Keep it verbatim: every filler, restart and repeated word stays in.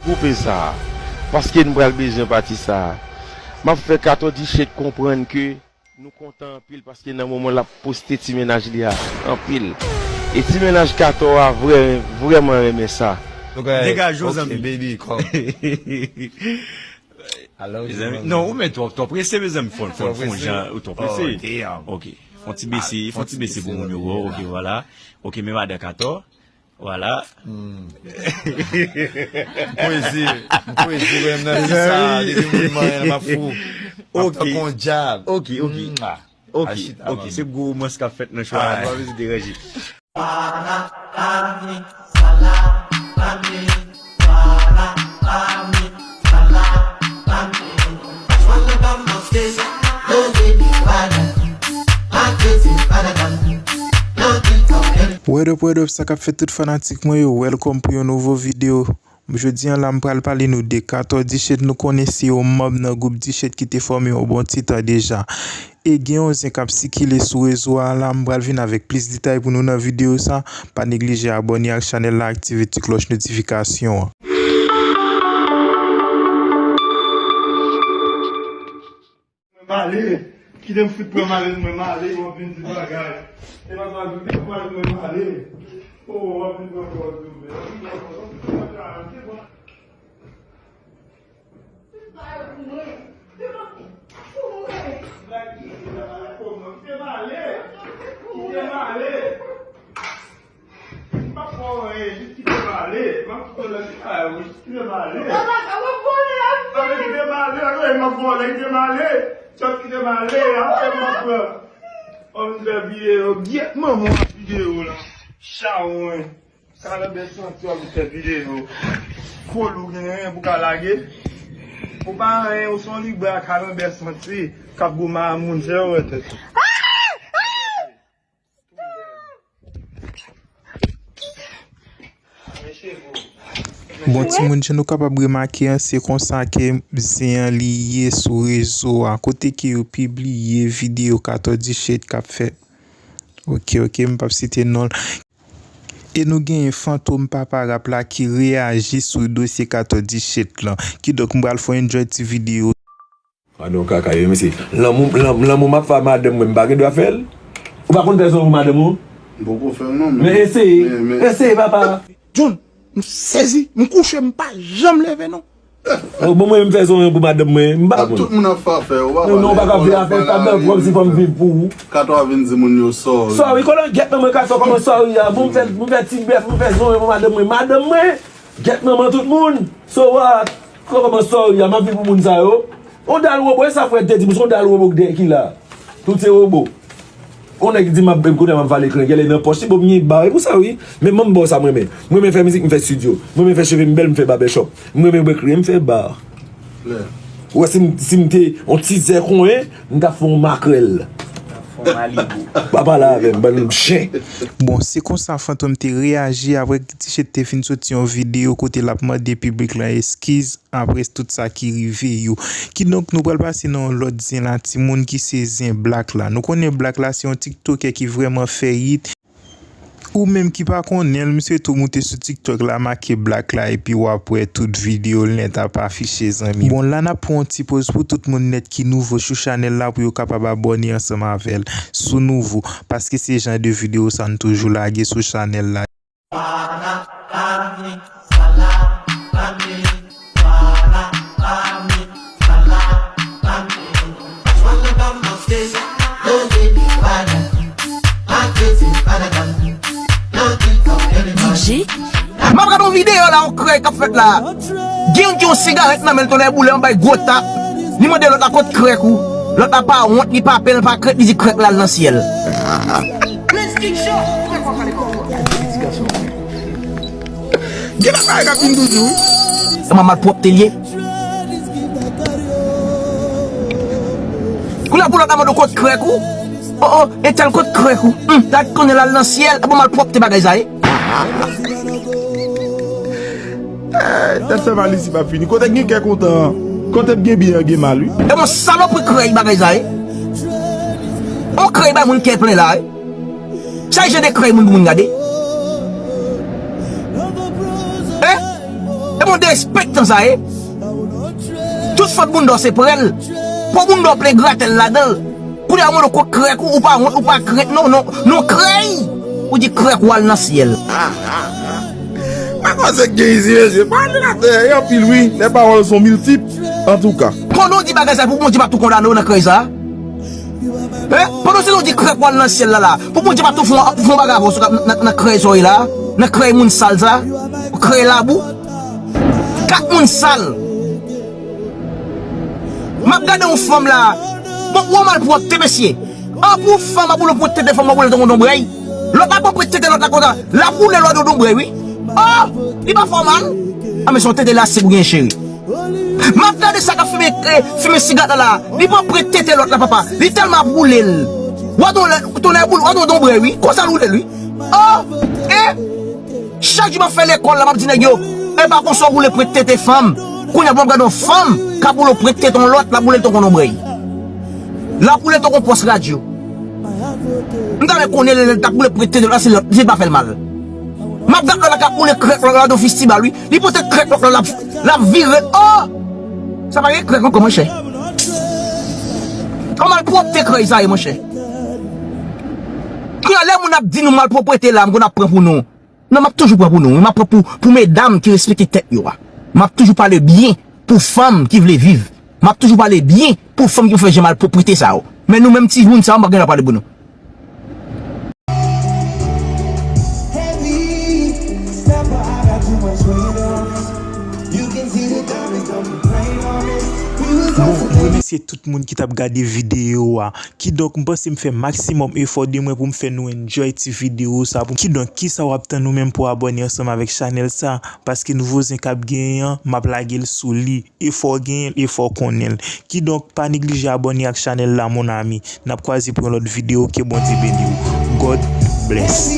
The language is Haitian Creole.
Koupe sa a, paske n pral bezwen pati sa a. M ap fè Katò Dichèt konprann ke nou kontan anpil paske nan moman l ap poste ti mennaj li a anpil. E ti mennaj Katò a vrè, vrèman renmen sa. Degaje w, zanmi. Baby, come. Mezanmi, non, ou menm twò, twò prese, mezanmi, fò, fò, fò jan, ou twò prese. Ok, fò ti bese, fò ti bese pou moun yo wè, ok, vwala. Ok, men madan Katò. Vwala. M kwezi, m kwezi, wè, m nan ti sa, depi moun manyen, m ap fou. M ap tankou yon dyab. Ok, ok. Ok, ok, se gwo womans k ap fèt nan cho a, nou pa bezwen deranje. What up, what up, sa k ap fèt tout fanatik mwen yo, welcome pou yon nouvo videyo. Jodi a la, m pral pale nou de Katò Dichèt. Nou konnen se yon manm nan gwoup Dichèt ki te fòme yon bon ti tan deja. E gen yon zen k ap sikile sou rezo a la, m pral vin avèk plis detay pou nou nan videyo sa. Pa neglije abòne ak chanèl la, aktive ti klòch notifikasyon an. Mwen m ale. Kite m fout pran malèz mwen, m ale, w ap vin di bagay. E pa sa, kite m pale mwen m ale. O, w ap vin pran kòd yo, men. W ap vin pran kòd yo, men. Kite m ale. Kite m ale. M p ap fè w anyen, jis kite m ale. M ap kite w nan ti kay ou, jis kite m ale. Sa vle kite m ale, sa vle m ap vòlè, kite m ale. Chòt kite m ale, apre m ap pran. Ann fè videyo, gyèt manman w ap videyo la. Chawony. Kalanbè santi w ap fè videyo. Kòl ou genyen pou ka lage. Ou pa anyen, ou se yon libra kalanbè santi k ap goumen a moun, se yo wè tèt ou. Bon, timoun, jan nou kapab remake an, se konsa ke zen an li ye sou rezo a. Kote ke yo pibliye videyo Katò Dichèt k ap fèt. Ok, ok, m p ap site non l. E nou genyen Fantom Papa Rap la ki reyaji sou dosye Katò Dichèt lan. Kidonk, m pral fè w enjoy ti videyo. Gade yon kaka yo, mesye. Lanmou, lan-, lanmou m ap fè a madanm mwen, m pa gen dwa fè l? Ou pa konn fè zanmi pou madanm ou? M poko fè l non, men. Men eseye. Men, men eseye, papa. John, m sezi, m kouche, m pa janm leve non. Oh, bon, mwen, m fè zanmi pou madanm mwen, m pa konn. Tout moun ap fè afè yo, papa. Non, non, ou pa ka fè afè, pa nan kòmsi fò m viv pou ou. Katò a vin di moun yo sorry. Sorry, konnen gyèt nan mwen Katò, kòman sorry a? Bon, m fè, m fè ti bèf, m fè zanmi pou madanm mwen. Madanm mwen, gyèt nan mwen tout moun. So what? Kòman sorry a? M ap viv pou moun sa yo. On dal wobo, e sa frè te di m, se on dal wobo ki la. Tout se wobo. On nèg ki di m ap, kounye a m ap vale krenk, gèlè nan pòch li, bon, m gen ba, e pou sa wi. Men mwen m ba w sa m renmen. M renmen fè mizik, m fè studio. M renmen fè cheve m bèl, m fè barbershop. M renmen bwè kriye, m fè bar. Ou wè si m, si m te on ti zè konyen, m t ap fè on makrèl. Pa pale avè m, bann chen. Bon, se konsa Fantom te reyaji apre Dichèt te fin soti yon videyo kote l ap mande piblik lan eskiz apre tout sa ki rive yo. Kidonk, nou pral pase nan yon lòt zen la, timoun, ki se zen Black la. Nou konnen Black la se yon tiktokè ki vrèman fè hit. Ou menm ki pa konnen l, misye tou moute sou TikTok la, make Black la, epi w ap wè tout videyo l nèt ap afiche, zanmi. Bon, la n ap pran yon ti poz pou tout moun nèt ki nouvo sou chanèl la, pou yo kapab abòne ansanm avè l, sou nouvo, paske se jan de videyo sa n toujou lage sou chanèl la. D J. M ap gade yon videyo la, yon krèy k ap fèt la. Gen youn ki yon sigarèt nan men l, tonnè boule, yon bay gwo tap. Li mande lòt la, "Kot krèk ou?" Lòt la pa wont, li pa pè, li pa krent, li di krèk la al nan syèl. Gen lòt bagay k ap vin toujou, wi. Kòman malpwòpte l ye? Kounye a pou lòt la mande w kot krèk ou? O, o, entèl kot krèk ou? Hum, dat konnen l al nan syèl. Bon, malpwòpte bagay sa ye. Eh, tèt fè mal isi p ap fini. Kote k gen kè kontan an? Kote k gen byen an gen mal, wi. E bon, salopri krèy bagay sa ye. On krèy bay moun kè plen la, wi. Sa e jan de krèy moun pou moun gade? Hein? Derespektan sa ye. Tout fòt bounda w se prè l. Po bounda w plen gratèl ladan l. Kounye a w mande w kot krèk ou, ou pa wont, ou pa krèk, non, non, non krèy. Ou di krèk ou al nan syèl. Mwen panse k gen izi mesye. Pale latè e anpil wi. Lè pawòl son miltip. Antouka. Pandan w di bagay sa pou Bondye pa tou kondane w nan krèy sa. Hein? Pandan se nou di krèk w al nan syèl la la. Pou Bondye pa tou fè yon bagay avè w nan krèy sa w ye la. Nan krèy moun sal sa. Krèy labou. Kat moun sal. M ap gade yon fanm la. Bon, ou malpwòpte mesye. An pou fanm ap boule pwent tete fanm ap boule ton konton brèy. Lòt la pran pwent tete lòt la konsa. L ap boule lòt yon ton brèy wi. Oh! Li pa fè w mal. A men se yon tete lastik ou gen cheri. M ap gade sa k ap fimen fimen siga la la. Li pran pwent tete lòt la papa. Li tèlman ap boule l. W a ton lè ton lè boule w a ton ton brèy wi. Konsa l boule l wi. Oh! E! Chak jou m ap fè lekòl la m ap di nèg yo, e pa konsa w boule pwent tete fanm. Kounye a pou m ap gade yon fanm k ap boule pwent tete yon lòt, l ap boule l tankou yon nonbrèy. L ap boule l tankou yon pòs radyo. M ta renmen konnen lè l t ap boule pwent tete lòt la si lòt si l pa fè l mal. M ap gade lòt la k ap boule krèk lòt la yon fistibal wi. Li pote krèk lòt la l ap l ap vire l. Oh! Sa pa gen krèk ankò monchè. Yon malpwòpte krèy sa ye monchè. Kounye a lè moun ap di nou malpwòpte la m konn ap pran pou nou. Non, m ap toujou pran pou nou wi. M ap pran pou, pou medam ki respekte tèt yo a. M ap toujou pale byen pou fanm ki vle viv. M ap toujou pale byen pou fanm ki fè jan malpwoprete sa yo. Men nou menm timoun sa yo, m pa gen dwa pale pou nou. Bon, m remèsye tout moun ki t ap gade videyo a. Kidonk, m panse m fè maksimòm efò de mwen pou m fè nou enjoy ti videyo sa. Pou kidonk, kisa w ap tann ou menm pou abòne ansanm avèk chanèl sa? Paske nouvo zen k ap genyen an, m ap lage l sou li. Efò genyen l, efò konnen l. Kidonk, pa neglije abòne ak chanèl la, mon ami. N ap kwaze pou yon lòt videyo. Ke Bondye beni w. God bless.